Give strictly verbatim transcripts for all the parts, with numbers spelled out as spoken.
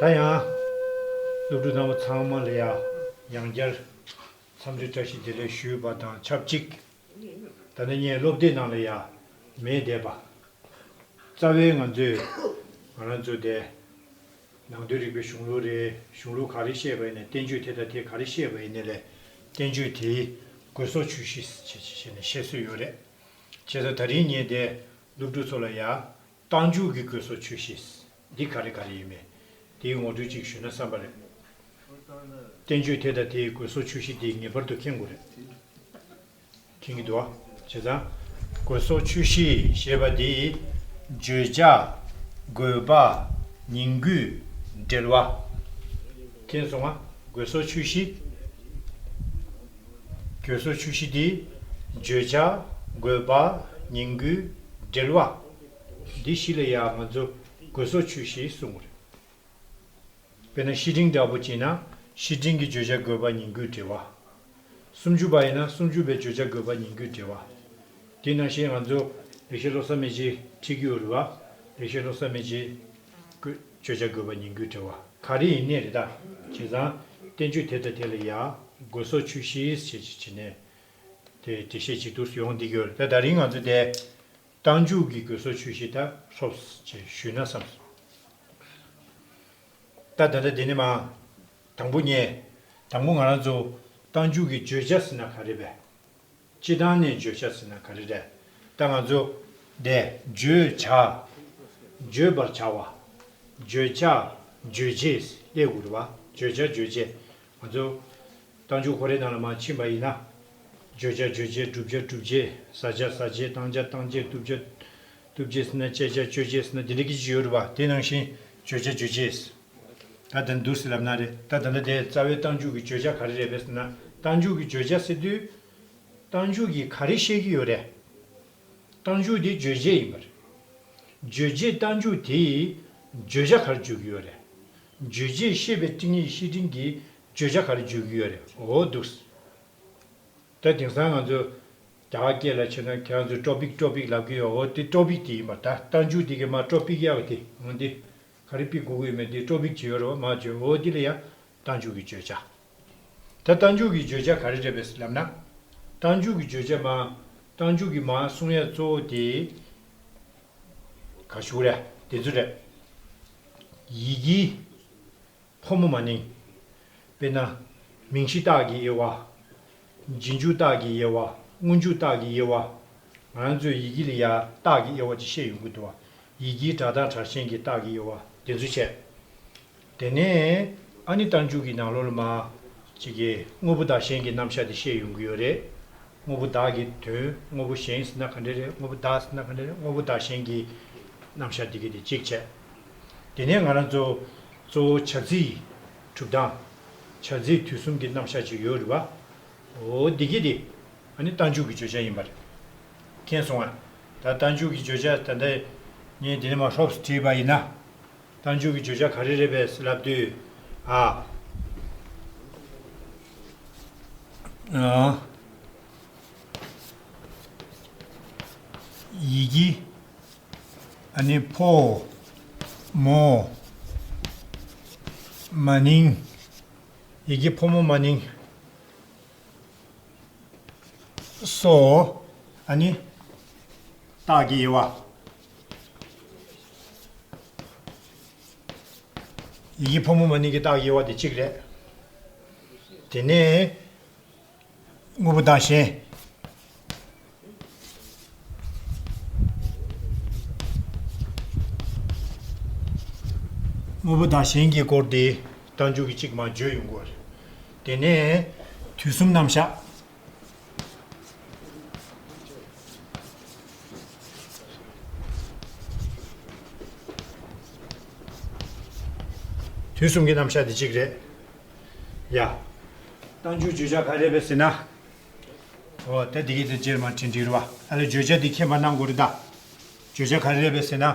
ད་ཡང་སློབ་ཕྲུག་རྣམ་པ་ཚང་མ་ལ་ཡང་ཡང་བསྐྱར་འཚམས་འདྲི་བཀྲ་ཤིས་བདེ་ལེགས་ཞུས་པ་དང་ཆབས་ཅིག་ད་ནི་ངས་སློབ་དེབ་ནང་ལ་ཡང་མེད་བསྡད་པ། རྩ་བའི་ང་ཚོས་ང་རང་ཚོ་དེ་ནང་དོན་རིག་པའི་གཞུང་ལུགས་རེད། གཞུང་ལུགས་ག་རེ་བཤད་པ་ཡིན་ནའི་བསྟན་བཅོས་དེ་དང་དེ་ག་རེ་བཤད་པ་ཡིན་ནའི་ལས་བསྟན་བཅོས་དེའི་དགོས་སོགས་ཆོས་གཞི་ཞེས་བྱས་ནས་བཤད་སྲོལ་ཡོད་རེད། བྱས་ཙང་ད་རིང་ངས་དེ་སློབ་ཕྲུག་ཚོ་ལ་ཡང་། རྟགས་འཇུག་གི་དགོས་སོགས་ཆོས་གཞི། འདི་ག་རེ་ག་རེ་ཡིན་མིན། དེའི་ངོ་སྤྲོད་ཅིག་ཞུས་ན་བསམ་པ་རེད། བསྟན་བཅོས་དེ་དང་དེའི་དགོས་སོགས་ཆོས་གཞི་འདི་ངེས་པར་དུ་མཁྱེན་དགོས་རེད། མཁྱེན་གྱི་འདུག་བ། བྱས་ཙང་། དགོས་སོགས་ཆོས་གཞི་ཞེས་པ་འདི། བརྗོད་བྱ། དགོས་པ། ཉིང་དགོས། འབྲེལ་བ། མཁྱེན་སོང་ང་། དགོས་སོགས་ཆོས་གཞི། དགོས་སོགས་ཆོས་གཞི་འདི། བརྗོད་བྱ། དགོས་པ། ཉིང་དགོས། འབྲེལ་བ། འདི་བཞི་ལ་ཡང་ང་ཚོ་དགོས་སོགས་ཆོས་གཞི་གསུང་གི་རེད། དཔེར་ན་བཤེས་སྤྲིང་འདྲ་པོ་བྱས་ན་བཤེས་སྤྲིང་གི་བརྗོད་བྱ་དགོས་པ་ཉིང་དགོས་འབྲེལ་བ། སུམ་ཅུ་པ་ཡིན་ན་སུམ་ཅུ་པའི་བརྗོད་བྱ་དགོས་པ་ཉིང་དགོས་འབྲེལ་བ། དེ་ནང་བཞིན་ང་ཚོ་ལེགས་བཤད་བློ་བཟང་མན་ཆད་ཁྲིད་ཀྱི་ཡོད་རེད་བ། ལེགས་བཤད་བློ་བཟང་མན་ཆད་ཀྱི་བརྗོད་བྱ་དགོས་པ་ཉིང་དགོས་འབྲེལ་བ་ག་རེ་ཡིན་ནའི་རེད་ད། བྱས་ཙང་བསྟན་བཅོས་དེ་དང་དེ་ལ་ཡང་དགོས་སོགས་ཆོས་གཞི་ཞེས་བྱས་ནས་དེ་འགྲེལ་བཤད་བྱེད་དུས་སུ་ཡོང་བསྡད་ཀྱི་ཡོད་རེད། ད་ད་རིང་ང་ཚོ་དེ། རྟགས་འཇུག་གི་དགོས་སོགས་ཆོས་གཞི་ད་ཧྲོབ་ཅེས་ཞུས་ན་བསམ་སོང་། ད་ད་ལྟ་འདི་ནི་མ། དང་པོ་ངས། དང་པོ་ང་རང་ཚོ་རྟགས་འཇུག་གི་བརྗོད་བྱ་ཟེར་ན་ག་རེ་རེད། སྤྱི་བཏང་ནས་བརྗོད་བྱ་ཟེར་ན་ག་རེ་རེད། ད་ང་ཚོ་འདི་བརྗོད་བྱ། བརྗོད་པར་བྱ་བ། བརྗོད་བྱ། རྗོད་བྱེད་སླེབས་དགོས་རེད་བ། བརྗོད་བྱ་རྗོད་བྱེད། ང་ཚོ། རྟགས་འཇུག་ཁོ་རའི་ནང་ལ་མར་ཕྱིན་པ་ཡིན་ན། བརྗོད་བྱ་རྗོད་བྱེད། བསྒྲུབ་བྱ་སྒྲུབ་བྱེད། ཟ་བྱ་ཟ་བྱེད། བཏང་བྱ་བཏང་བྱེད། བཏུབ་བྱ་བཏུབ་བྱེད་ཟེར་ན། སྤྱད་བྱ་སྤྱོད་བྱེད་ཟེར་ན། འདི་འདྲ་གི་ཅིག་ཡོད་རེད་པ། དེ་ནང་བཞིན་བརྗོད་བྱ་རྗོད་བྱེད། ད་དེ་འདུག་སེ་ལབ་ན་རེད། ད་ད་ལྟ་དེ་རྩ་བའི་རྟགས་འཇུག་གི་བརྗོད་བྱ་ག་རེ་རེད་པས་ཟེར་ན། རྟགས་འཇུག་གི་བརྗོད་བྱ་ཟེར་དུས། རྟགས་འཇུག་གིས་ག་རེ་བཤད་ཀྱི་ཡོད་རེད། རྟགས་འཇུག་དེ་རྗོད་བྱེད་ཡིན་པ་རེད། རྗོད་བྱེད་རྟགས་འཇུག་དེས་བརྗོད་བྱ་ག་རེ་བརྗོད་ཀྱི་ཡོད་རེད། རྗོད་བྱེད་ཤེས་པའི་སྤྲིང་ཡིག་བཤེས་སྤྲིང་གིས་བརྗོད་བྱ་ག་རེ་བརྗོད་ཀྱི་ཡོད་རེད། འོ་འདུག་ད་དེང་སང་ང་ཚོ་རྒྱ་གར་སྐད་ལ་བྱས་ན་ཁྱེད་རང་ཚོས་ཊོ་པིག་ཊོ་པིག་ལབ་ཀྱི་ཡོད། འོ་དེ་ཊོ་པིག་དེ་ཡིན་པ། ད་རྟགས་འཇུག་དེ་གི་མར་ཊོ་པིག་གཡར་བ་དེ། འོ་འདི་ག་རེ་ཕུད་དགོས་ཀྱི་ཡོད་མེད་དེ་ཊོ་པིག་ཅིག་ཡོད་རེད་པ། མར་བརྗོད། འོ་འདི་ལ་ཡང་རྟགས་འཇུག་གི་བརྗོད་བྱ། ད་རྟགས་འཇུག་གི་བརྗོད་བྱ་ག་རེ་རེད་པས་ལབ་ན། རྟགས་འཇུག་གི་བརྗོད་བྱ་མར། རྟགས་འཇུག་གི་མར་གསུང་ཡ་གཙོ་བོ་དེ་ག་ཞུ་རེད། དེ་ཚོ་རེད། ཡི་གེ་ཕོ་མོ་མ་ནིང་། དཔེར་ན། མིང་གཞི་རྟགས་ཀྱི་དབྱེ་བ། རྗེས་འཇུག་རྟགས་ཀྱི་དབྱེ་བ། སྔོན་འཇུག་རྟགས་ཀྱི་དབྱེ་བ། ང་རང་ཚོས་ཡི་གེ་ལ་ཡ་རྟགས་ཀྱི་དབྱེ་བ་ཅིག་བཤད་ཡོང་གི་འདུག་བ། ཡི་གེའི་སྒྲ་གདངས་དྲག་ཞན་གྱི་རྟགས་ཀྱི་དབྱེ་བ་དེ་ཚོ་བཤད། དེ་ནས་ཨ་ནི་རྟགས་འཇུག་གི་ནང་ལོགས་ལ་མར་ཅིག་གི་དངོས་པོ་བདག་གཞན་གྱི་རྣམ་གཞག་དེ་བཤད་ཡོང་གི་ཡོད་རེད། དངོས་པོ་བདག་གི་དོན། དངོས་པོ་གཞན་ཟེར་ན་ག་འདྲ་རེད། དངོས་པོ་བདག་ཟེར་ན་ག་འདྲ་རེད། དངོས་པོ་བདག་གཞན་གྱི་རྣམ་གཞག་དེ་གི་དེ་གཅིག་བྱས། དེ་ནས་ང་རང་ཚོ་གཙོ་བོ་བྱ་ཚིག་གི་གྲུབ་སྟངས། བྱ་ཚིག་དུས་གསུམ་གྱི་རྣམ་གཞག་ཅིག་ཡོད་རེད་བ། འོ་འདི་གི་དེ་ཨ་ནི་རྟགས་འཇུག་གི་བརྗོད་བྱ་ཡིན་པ་རེད། མཁྱེན་སོང་ང་། ད་རྟགས་འཇུག་གི་བརྗོད་བྱ་ད་ལྟ་ངས་འདི་ནས་མར་ཧྲོབ་ཙམ་བྲིས་པ་ཡིན་ན། རྟགས་འཇུག་གི་བརྗོད་བྱ་ག་རེ་རེད་པས་ལབ་དུས། ཨ། ཨ། ཡི་གེ། ཨ་ནི་ཕོ། མོ། མ་ནིང་། ཡི་གེ་ཕོ་མོ་མ་ནིང་། སོ། ཨ་ནི། རྟགས་ཀྱི་དབྱེ་བ། ཡི་གེ་ཕོ་མོ་མ་ནིང་གི་རྟགས་ཀྱི་དབྱེ་བ་དེ་གཅིག་རེད། དེ་ནས། དངོས་པོ་བདག་གཞན། དངོས་པོ་བདག་གཞན་གྱི་སྐོར་དེ་རྟགས་འཇུག་གིས་གཅིག་མར་བརྗོད་ཡོང་གི་ཡོད་རེད། དེ་ནས་དུས་གསུམ་རྣམ་གཞག། དུས་གསུམ་གྱི་རྣམ་གཞག་དེ་གཅིག་རེད། ཡ། རྟགས་འཇུག་བརྗོད་བྱ་ག་རེ་རེད་པས་ཟེར་ན། འོ་ད་འདི་གི་དེ་རྗེས་མ་དྲན་འགྲིག་རེད་བ། ཨ་ལས་བརྗོད་བྱ་འདི་མཁྱེན་པ་གནང་དགོས་རེད་ད། བརྗོད་བྱ་ག་རེ་རེད་པས་ཟེར་ན།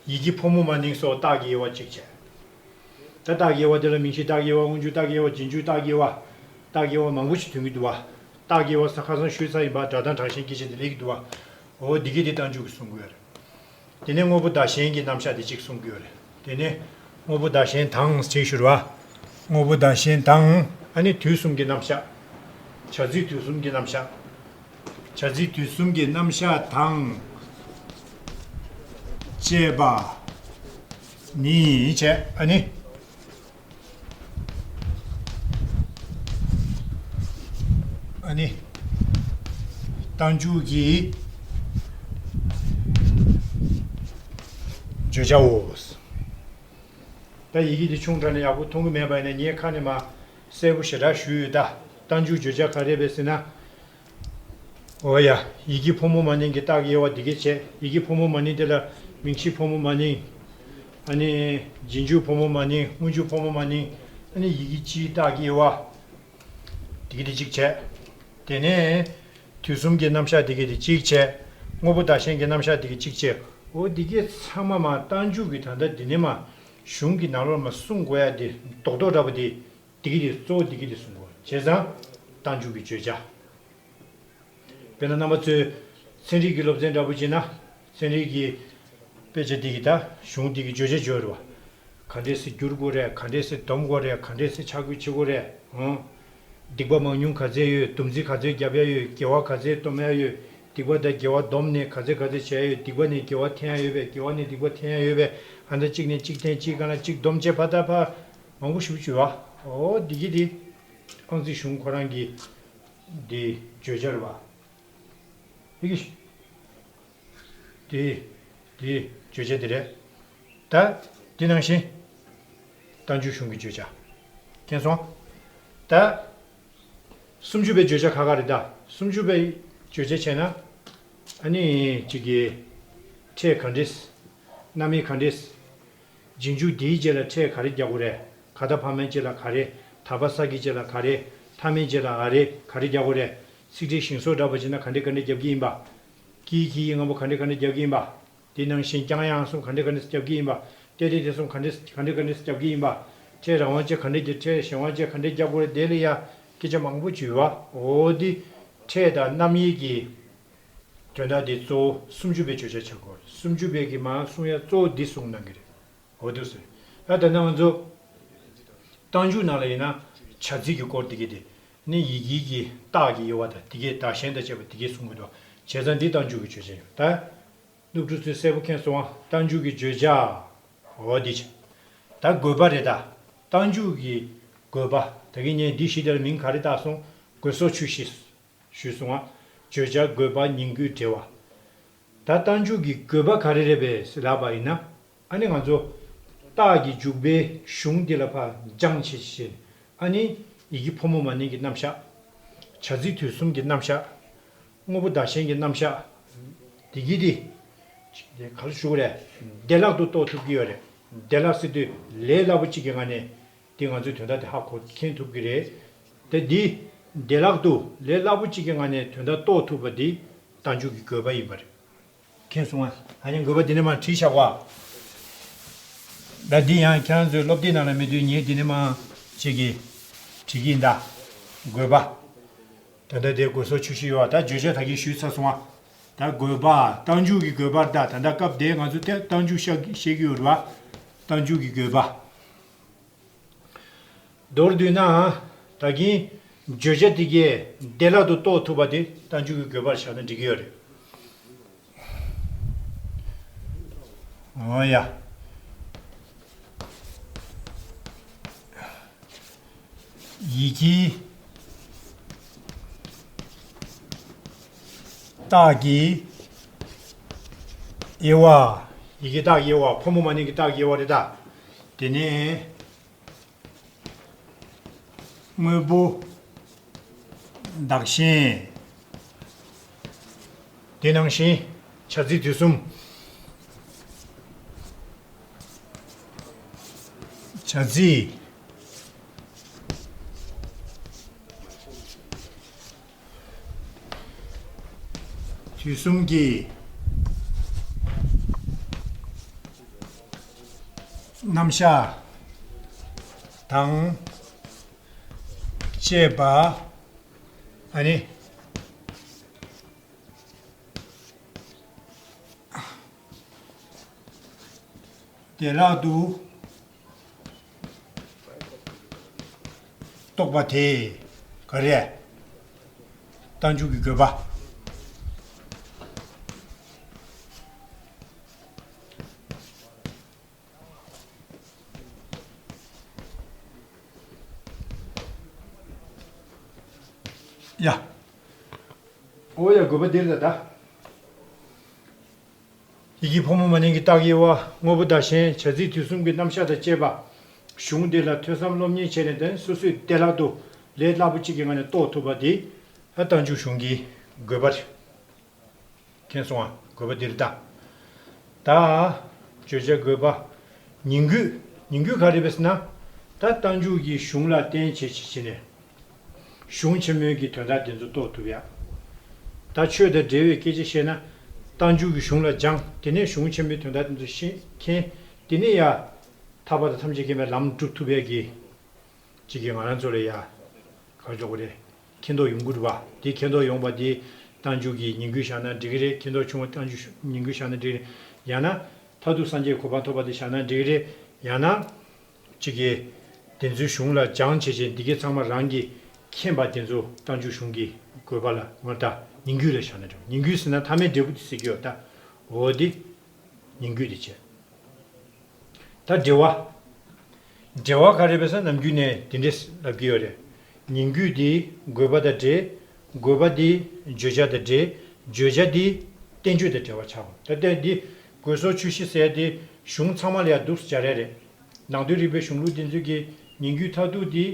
ཡི་གེ་ཕོ་མོ་མ་ནིང་སོགས་རྟགས་ཀྱི་དབྱེ་བ་གཅིག་བྱས། ད་རྟགས་ཀྱི་དབྱེ་བ་དེ་ལ་མིང་གཞི་རྟགས་ཀྱི་དབྱེ་བ། སྔོན་འཇུག་རྟགས་ཀྱི་དབྱེ་བ། རྗེས་འཇུག་རྟགས་ཀྱི་དབྱེ་བ། རྟགས་ཀྱི་དབྱེ་བ་མང་པོ་ཞིག་ཐོན་གྱི་འདུག་བ། རྟགས་ཀྱི་དབྱེ་བ་ས་ཁ་སང་ཞུས་ཚར་ཡིན་པ། སྒྲ་གདངས་དྲག་ཞན་སྐྱེད་ཆེན་དེ་སླེབས་ཀྱི་འདུག་བ། འོ་འདི་གི་དེ་རྟགས་འཇུག་གིས་གསུང་གི་ཡོད་རེད། དེ་ནས་དངོས་པོ་བདག་གཞན་གྱི་རྣམ་གཞག་དེ་གཅིག་གསུང་གི་ཡོད་རེད། དེ་ནས་ དངོས་པོ་བདག་གཞན་དང་ཅེས་ཞུ་ར་བ། དངོས་པོ་བདག་གཞན་དང་། ཨ་ནི་དུས་གསུམ་གྱི་རྣམ་གཞག་བྱ་ཚིག་དུས་གསུམ་གྱི་རྣམ་གཞག་བྱ་ཚིག་དུས་གསུམ་གྱི་རྣམ་གཞག་དང་བཅས་པ་ནི་བྱས། ཨ་ནི། ཨ་ནི། རྟགས་འཇུག་གི་བརྗོད་བྱའོ། ད་ཡི་གེ་འདི་ཆུང་དྲགས་ནས་ཡག་པོ་མཐོང་གི་མེད་པ་ཡིན་ན་ངས་ཁ་ནས་མ་གསལ་པོ་ཞེ་དྲག་ཞུས་ཡོད་ད། རྟགས་འཇུག་བརྗོད་བྱ་ག་རེ་རེད་ཟེར་ན། འོ་ཡ། ཡི་གེ་ཕོ་མོ་མ་ནིང་གི་རྟགས་ཀྱི་དབྱེ་བ་འདི་གས་བྱས། ཡི་གེ་ཕོ་མོ་མ་ནིང་དེ་ལ་མིང་གཞི་ཕོ་མོ་མ་ནིང་། ཨ་ནི། རྗེས་འཇུག་ཕོ་མོ་མ་ནིང་། དངོས་འཇུག་ཕོ་མོ་མ་ནིང་། ཨ་ནི་ཡི་གེ་སྤྱིའི་རྟགས་ཀྱི་དབྱེ་བ། འདི་གས་དེ་གཅིག་བྱས། དེ་ནས། དུས་གསུམ་གྱི་རྣམ་གཞག་འདི་གས་དེ་གཅིག་བྱས། དངོས་པོ་བདག་གཞན་གྱི་རྣམ་གཞག་འདི་གས་གཅིག་བྱས། འོ་འདི་གས་ཚང་མ་མ་རྟགས་འཇུག་གི་ད་ལྟ་འདི་ནས་མ། གཞུང་གི་ནང་ལོགས་མ་གསུང་དགོས་ཡ་དེ་རྡོག་རྡོག་འདྲ་པོ་དེ། འདི་གས་དེ་གཙོ་བོ་འདི་གས་དེ་གསུང་དགོས་བྱས་ཙང་། རྟགས་འཇུག་གི་བརྗོད་བྱ། དཔེར་ན་རྣམ་པ་ཚོས་ཚན་རིག་གི་སློབ་ཚན་འདྲ་པོ་བྱས་ན། ཚན་རིག་གི་དཔེ་ཆ་འདི་གི་ད་གཞུང་འདི་གི་བརྗོད་བྱ་བརྗོད་རེད་བ། ག་འདྲས་སེ་བསྒྱུར་དགོས་རེད། ག་འདྲས་སེ་སྡོམ་དགོས་རེད། ག་འདྲས་སེ་ཕྱག་ཁུལ་བྱེད་དགོས་རེད། ཨང་། སྡིག་པ་མང་ཉུང་ག་ཚད་ཡོད། སྡོམ་རྩིས་ག་ཚད་རྒྱབ་ཡ་ཡོད། དགེ་བ་ག་ཚད་སྡོམ་ཡ་ཡོད། སྡིག་པ་དང་དགེ་བ་བསྡོམས་ནས་ག་ཚད་ག་ཚད་བྱས་ཡ་ཡོད། སྡིག་པ་ནས་དགེ་བ་འཐེན་ཡ་ཡོད་པས། དགེ་བ་ནས་སྡིག་པ་འཐེན་ཡ་ཡོད་པས། ཨ་ད་གཅིག་ནས་གཅིག་འཐེན། གཅིག་སྒང་ལ་གཅིག་སྡོམ་བྱས་ཕ་ད་ཕ། མང་པོ་ཞིག་བྱོས་བ། འོ་འདི་གི་དེ། ཨང་རྩིས་གཞུང་ཁོ་རང་གི་དེ་བརྗོད་བྱ་རེད་བ། ཡི་གེ་དེ། དེ་བརྗོད་བྱ་དེ་རེད། ད་དེ་ནང་བཞིན། རྟགས་འཇུག་གཞུང་གི་བརྗོད་བྱ། མཁྱེན་སོང་། ད་སུམ་ཅུ་པའི་བརྗོད་བྱ་ག་ག་རེད་ད། སུམ་ཅུ་པའི་བརྗོད་བྱ་བྱས་ན། ཨ་ནི་གཅིག་གི་ཕྲད་ག་འདྲས། རྣམ་དབྱེ་ག་འདྲས། རྗེས་འཇུག་དེའི་རྗེས་ལ་ཕྲད་ག་རེ་རྒྱག་དགོས་རེད། ག་ད་བར་མའི་རྗེས་ལ་ག་རེ། ད་བ་ས་གི་རྗེས་ལ་ག་རེ། མཐའ་མའི་རྗེས་ལ་ག་རེ། ག་རེ་རྒྱག་དགོས་རེད། ཚིག་ཕྲད་ཞིང་སོགས་འདྲ་པོ་བྱས་ན་ག་འདྲ་ག་འདྲ་རྒྱབ་ཀྱི་ཡིན་པ། ཀྱི་གི་ལྔ་པོ་ག་འདྲ་ག་འདྲ་རྒྱབ་ཀྱི་ཡིན་པ། དེ་ནང་བཞིན་ཀྱང་ཡང་གསུམ་ག་འདྲ་ག་འདྲ་རྒྱབ་ཀྱི་ཡིན་པ། ཏེ་ཏེ་དེ་གསུམ་ག་འདྲ་ག་འདྲ་ག་འདྲ་རྒྱབ་ཀྱི་ཡིན་པ། ཕྲད་རང་དབང་ཅན་ག་འདྲ་རྒྱབ། ཕྲད་གཞན་དབང་ཅན་ག་འདྲ་རྒྱབ་དགོས་རེད། དེ་ལ་ཡ་སྐད་ཆ་མང་པོ་བརྗོད་པ། འོ་དེ་ཕྲད་དང་རྣམ་དབྱེ་གི་དོན་དག་དེ་གཙོ་བོ་སུམ་ཅུ་པའི་བརྗོད་བྱ་ཆགས་ཀྱི་ཡོད་རེད། སུམ་ཅུ་པའི་གི་མར་གསུང་ཡ་གཙོ་བོ་འདི་གསུང་གནང་གི་རེད། འོ་འདུག་ཟེར། ད་ད་ནང་ང་ཚོ་རྟགས་འཇུག་ནང་ལ་ཡིན་ན་བྱ་ཚིག་གི་སྐོར་དེ་གས་དེ་ནི་ཡི་གེ་གི་རྟགས་ཀྱི་དབྱེ་བ་དང་དེ་གས་བདག་གཞན་དང་བཅས་པ་དེ་གས་གསུང་གི་འདུག་བྱས་ཙང་འདི་རྟགས་འཇུག་གི་བརྗོད་བྱ་ཡིན། ད་སློབ་ཕྲུག་ཚོས་གསལ་པོ་མཁྱེན་སོང་ང་། རྟགས་འཇུག་གི་བརྗོད་བྱ། འོ་འདི་བྱས། ད་དགོས་པ་རེད་ད། རྟགས་འཇུག་གི་དགོས་པ། ད་གིན་ངས་འདི་གཞི་དེ་ལ་མིང་ག་རེ་བཏགས་སོང་། དགོས་སོགས་ཆོས་བཞི། ཞུས་སོང་ང་། བརྗོད་བྱ། དགོས་པ། ཉིང་དགོས། འབྲེལ་བ། ད་རྟགས་འཇུག་གི་དགོས་པ་ག་རེ་རེད་པས་ལབ་པ་ཡིན་ན། ཨ་ནི་ང་ཚོ་རྟགས་ཀྱི་འཇུག་པའི་གཞུང་འདི་ལ་ཕར་སྦྱངས་བྱས་བྱས། ཨ་ནི་ཡི་གེ་ཕོ་མོ་མ་ནིང་གི་རྣམ་གཞག་བྱ་ཚིག་དུས་གསུམ་གྱི་རྣམ་གཞག་དངོས་པོ་བདག་གཞན་གྱི་རྣམ་གཞག་འདི་གི་འདི། ག་ལ་ཞུ་དགོས་རེད། བདེ་བླག་ཏུ་རྟོགས་ཐུབ་ཀྱི་ཡོད་རེད། བདེ་བླག་ཟེར་དུས་ལས་སླ་པོ་གཅིག་གི་ངང་ནས། དེ་ང་ཚོས་དོན་དག་དེ་ཧ་གོ་མཁྱེན་ཐུབ་ཀྱི་རེད། དེ་འདི་བདེ་བླག་ཏུ་ལས་སླ་པོ་གཅིག་གི་ངང་ནས་དོན་དག་རྟོགས་ཐུབ་པ་འདི་རྟགས་འཇུག་གི་དགོས་པ་ཡིན་པ་རེད། མཁྱེན་སོང་ང་། ད་ཡང་དགོས་པ་འདི་ནས་མར་བྲིས་བཞག་གོ། ད་འདི་ཡང་ཁྱེད་རང་ཚོའི་སློབ་དེབ་ནང་ལ་མེད་དུས་ངས་འདི་ནས་མར་ཅིག་གིས་བྲིས་ཀྱི་ཡིན་ད། དགོས་པ། ད་ལྟ་དེ་དགོས་སོགས་ཆོས་བཞི་ཡོད་པ། ད་བརྗོད་བྱ་ད་གིན་ཞུས་ཚར་སོང་ང་། ད་དགོས་པ། རྟགས་འཇུག་གི་དགོས་པ། ད་ད་ལྟ་སྐབས་དེ་ང་ཚོ་དེ་རྟགས་འཇུག་བཤད་བཤད་ཀྱི་ཡོད་རེད་པ། རྟགས་འཇུག་གི་དགོས་པ། མདོར་བསྡུས་ན། ད་གིན་བརྗོད་བྱ་དེ་གས་བདེ་བླག་ཏུ་རྟོགས་ཐུབ་པ་དེ་རྟགས་འཇུག་གི་དགོས་པར་བཞག་ན་འགྲིག་གི་ཡོད་རེད། འོ་ཡ། ཡི་གེ་རྟགས་ཀྱི་དབྱེ་བ། ཡི་གེ་རྟགས་ཀྱི་དབྱེ་བ། ཕོ་མོ་མ་ནིང་གི་རྟགས་ཀྱི་དབྱེ་བ་རེད་ད། དེ་ནས་དངོས་པོ་བདག་གཞན། དེ་ནང་བཞིན་བྱ་ཚིག་དུས་གསུམ། བྱ་ཚིག་དུས་གསུམ་གྱི་རྣམ་གཞག་དང་བཅས་པ། ཨ་ནི། བདེ་བླག་ཏུ་ རྟོགས་པ་དེ་ག་རེ། རྟགས་འཇུག་གི་དགོས་པ། ཡ། ཨོ་ཡ། དགོས་པ་འདིར་ད་ལྟ། ཡི་གེ་ཕོ་མོ་མ་ནིང་གི་རྟགས་དབྱེ་བ། དངོས་པོ་བདག་གཞན་བྱ་ཚིག་དུས་གསུམ་གྱི་རྣམ་གཞག་དང་བཅས་པ། གཞུང་འདི་ལ་ཐོས་བསམ་སློབ་གཉེར་བྱས་ནས་དེ་སོ་སོའི་བདེ་བླག་ཏུ་ལས་སླ་པོ་གཅིག་གི་ངང་ནས་རྟོགས་ཐུབ་པ་འདི་ཨ་རྟགས་འཇུག་གཞུང་གི་དགོས་པ་རེད། མཁྱེན་སོང་ང་། དགོས་པ་འདིར་ད། ད། བརྗོད་བྱ་དགོས་པ། ཉིང་དགོས། ཉིང་དགོས་ག་རེ་རེད་ཟེར་ན། ད་རྟགས་འཇུག་གི་གཞུང་ལ་བརྟེན་བྱས་བྱས་བྱས་ནས། གཞུང་ཆེན་མོའི་གི་དོན་དག་དེ་ཚོ་རྟོགས་ཐུབ་ཡ། ད་ཆོས་དང་འབྲེལ་བའི་སྐད་ཆ་བཤད་ན། རྟགས་འཇུག་གི་གཞུང་ལ་སྦྱང་། དེ་ནས་གཞུང་ཆེན་མོའི་དོན་དག་དེ་ཚོ་ཤེས་མཁན། དེ་ནས་ཡ། ཐར་པ་དང་ཐམས་ཅད་མཁྱེན་པའི་ལམ་སྒྲུབ་ཐུབ་ཡ་གི། གཅིག་གིས་ང་རང་ཚོ་ལ་ཡ། ག་རེ་འཇོག་གི་རེད། མཁྱེན་རྟོགས་ཡོང་གི་རེད་པ། དེ་མཁྱེན་རྟོགས་ཡོང་པ་དེ་རྟགས་འཇུག་གི་ཉིང་དགོས་བཞག་ན་འགྲིག་གི་རེད། མཁྱེན་རྟོགས་ཆུང་བ་རྟགས་འཇུག་ཉིང་དགོས་བཞག་ན་འགྲིག་གི་རེད། ཡང་ན། མཐར་ཐུག་སངས་རྒྱས་གོ་འཕང་ཐོབ་པ་དེ་བཞག་ན་འགྲིག་གི་རེད། ཡང་ན། གཅིག་གིས། དེ་ཚོའི་གཞུང་ལ་སྦྱང་བྱས་བྱས་འདི་གའི་ཚང་མ་རང་གིས་མཁྱེན་པ་དེ་ཚོ་རྟགས་འཇུག་གཞུང་གི་དགོས་པ་ལ་ངོ་ད་ཉིང་དགོས་ལ་བཞག་ན་འགྲིག་ཉིང་དགོས་ཟེར་ན་མཐའ་མའི་འབྲས་བུ་དེ་ཟེར་གྱི་ཡོད་ད། འོ་དེ། ཉིང་དགོས་དེ་བྱས། ད་འབྲེལ་བ། འབྲེལ་བ་ག་རེ་རེད་ཟེར་ན་ནམ་རྒྱུན་ནས་དེ་འདྲས་ལབ་ཀྱི་ཡོད་རེད། ཉིང་དགོས་དེ་དགོས་པ་དང་འབྲེལ། དགོས་པ་དེ་བརྗོད་བྱ་དང་འབྲེལ། བརྗོད་བྱ་དེ་བསྟན་བཅོས་དང་འབྲེལ་བ་ཆགས་པ། ད་ལྟ་འདི་དགོས་སོགས་ཆོས་བཞི་ཟེར་དེ་གཞུང་ཚང་མ་ལ་ཡང་འདུག་སེ་སྦྱར་ཡ་རེད། ནང་དོན་རིག་པའི་གཞུང་ལུགས་དེ་ཚོ་གི་ཉིང་དགོས་མཐར་ཐུག་དེ།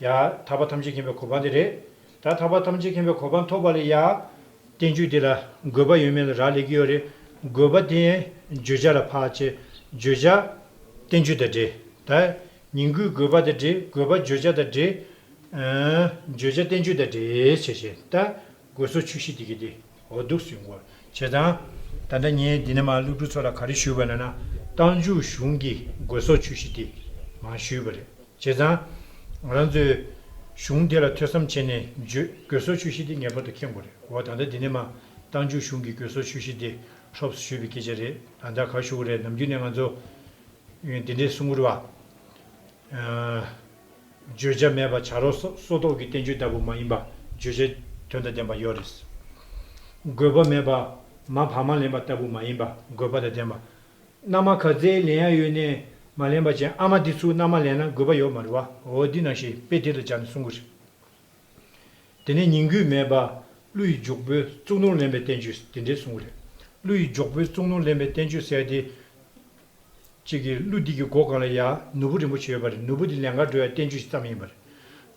ཡ། ཐར་པ་ཐམས་ཅད་མཁྱེན་པའི་གོ་འཕང་དེ་རེད། ད་ཐར་པ་ཐམས་ཅད་མཁྱེན་པའི་གོ་འཕང་ཐོབ་པ་ལ་ཡ། བསྟན་བཅོས་དེ་ལ་དགོས་པ་ཡོད་མེད་ལ་རག་ལས་ཀྱི་ཡོད་རེད། དགོས་པ་དེ་བརྗོད་བྱ་ལ་ཕར་བྱས། བརྗོད་བྱ་བསྟན་བཅོས་དང་འབྲེལ། ད་ཉིང་དགོས་དགོས་པ་དང་འབྲེལ། དགོས་པ་བརྗོད་བྱ་དང་འབྲེལ། ཨ། བརྗོད་བྱ་བསྟན་བཅོས་དང་འབྲེལ་བྱས་བྱས་ད་དགོས་སོགས་ཆོས་བཞི་དེ་གི་དེ་འོ་འདུག་སེ་ཡོང་གི་ཡོད་རེད། བྱས་ཙང་ད་ལྟ་ངས་འདི་ནས་མར་སློབ་ཕྲུག་ཚོ་ལ་ག་རེ་ཞུས་པ་ན་ན། རྟགས་འཇུག་གཞུང་གི་དགོས་སོགས་ཆོས་བཞི་དེ་མར་ཞུས་པ་རེད། བྱས་ཙང་། ང་རང་ཚོས་གཞུང་དེ་ལ་ཐོས་བསམ་བྱས་ནས་བརྗོད་དགོས་སོགས་ཆོས་བཞི་དེ་ངེས་པར་དུ་མཁྱེན་དགོས་རེད། འོ་ད་ལྟ་འདི་ནས་མར་རྟགས་འཇུག་གཞུང་གི་དགོས་སོགས་ཆོས་བཞི་དེ་ཧྲོབ་ཞུས་པའི་སྐད་ཆ་རེད། ད་ལྟ་ག་ཞུ་དགོས་རེད། ནམ་རྒྱུན་ནས་ང་ཚོ་འདི་འདྲས་གསུང་གི་རེད་བ། ཨ། བརྗོད་བྱ་མེད་པ་བྱ་རོག་སོ་སོ་རྟོག་གི་བསྟན་བཅོས་ལྟ་བུ་མ་ཡིན་པ། བརྗོད་བྱ་དོན་དང་ལྡན་པ་ཡོད་རེད། དགོས་པ་མེད་པ་མ་བག་མ་ལེན་པ་ལྟ་བུ་མ་ཡིན་པ། དགོས་པ་དང་ལྡན་པ། མནའ་མ་ག་ཚད་ལེན་ཡ་ཡོད་ནས་མ་ལེན་པ་བྱས། ཨ་མ་འདི་ཚུར་མནའ་མ་ལེན་ན་དགོས་པ་ཡོད་མ་རེད་བ། འོ་འདི་ནང་བཞིན་དཔེ་དེ་ལ་སྦྱར་ནས་གསུང་གི་རེད། དེ་ནས་ཉིང་དགོས་མེད་པ། གླུ་ཡི་འཇུག་པོའི་གཙུག་ནོར་ལེན་པའི་བསྟན་བཅོས་དེ་འདྲས་གསུང་གི་རེད། གླུ་ཡི་འཇུག་པོའི་གཙུག་ནོར་ལེན་པའི་བསྟན་བཅོས་ཟེར་ཏེ། གཅིག་གིས་གླུ་འདི་གི་མགོ་སྒང་ལ་ཡ་ནོར་བུ་རིན་པོ་ཆེ་ཡོད་པ་རེད། ནོར་བུ་འདི་ལན་ཁག་འགྲོ་ཡ་བསྟན་བཅོས་ཤིག་བརྩམས་ཡིན་པ་རེད།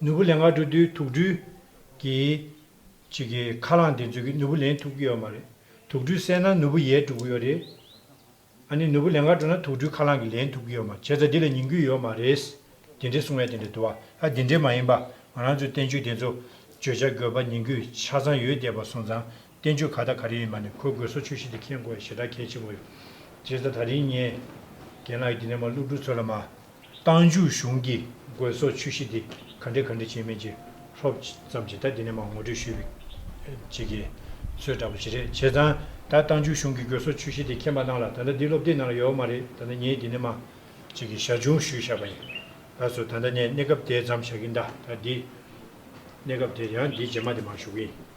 ནོར་བུ་ལན་ཁག་འགྲོ་དུས་དུག་སྦྲུལ་གྱི་གཅིག་གི་ཁ་རླངས་དེ་ཚོ་གིས་ནོར་བུ་ལེན་ཐུབ་ཀྱི་ཡོད་མ་རེད། དུག་སྦྲུལ་བསད་ན་ནོར་བུ་ཡལ་འགྲོ་གི་ཡོད་རེད། ཨ་ནི་ནོར་བུ་ལན་ཁག་འགྲོ་ན་དུག་སྦྲུལ་ཁ་རླངས་ཀྱིས་ལེན་ཐུབ་ཀྱི་ཡོད་མ་རེད། བྱས་ཙང་འདི་ལ་ཉིང་དགོས་ཡོད་མ་རེད། དེ་འདྲའི་གསུང་ཡ་དེ་འདྲ་འདུག་བ། ཨ་དེ་འདྲའི་མ་ཡིན་པ་ང་རང་ཚོའི་བསྟན་བཅོས་དེ་ཚོ་བརྗོད་བྱ་དགོས་པ་ཉིང་དགོས་ཆ་ཚང་ཡོད་བསྡད་པ་སོང་ཙང་བསྟན་བཅོས་ག་དང་ག་རེ་ཡིན་མ་ནི་ཁོའི་དགོས་སོགས་ཆོས་བཞི་དེ་མཁྱེན་དགོས་ཞེ་དྲག་གལ་ཆེན་པོ་ཡོད། བྱས་ཙང་ད་རིང་ངས་རྒན་ལགས་ཀྱི་འདི་ནས་མར་སློབ་ཕྲུག་ཚོ་ལ་མར་རྟགས་འཇུག་གཞུང་གི་དགོས་སོགས་ཆོས་བཞི་དེ་ག་འདྲ་ག་འདྲ་བྱས་མིན་གྱི་ཧྲོབ་ཙམ་གྱིས་ད་འདི་ནས་མར་ངོ་སྤྲོད་ཞུས་པའི་ཅིག་གི་ཚོད་འདྲ་པོ་ཞིག་རེད། བྱས་ཙང་ད་རྟགས་འཇུག་གཞུང་གི་དགོས་སོགས་ཆོས་བཞི་དེ་མཁྱེན་པ་རྣམས་ལ། ད་ལྟ་འདི་སློབ་དེབ་ནང་ལ་ཡོད་མ་རེད། ད་ལྟ་ངས་འདི་ནས་མར་ཅིག་གི་ཞར་བྱུང་ཞུས་བཞག་པ་ཡིན། ལགས་སོ། ད་ལྟ་ངས་གནས་སྐབས་དེ་ཙམ་བཞག་གིན། ད་ད་འདི་གནས་སྐབས་དེ་ཡང་འདི་རྗེས་མ་དེ་མར་ཞུ་གི་ཡིན།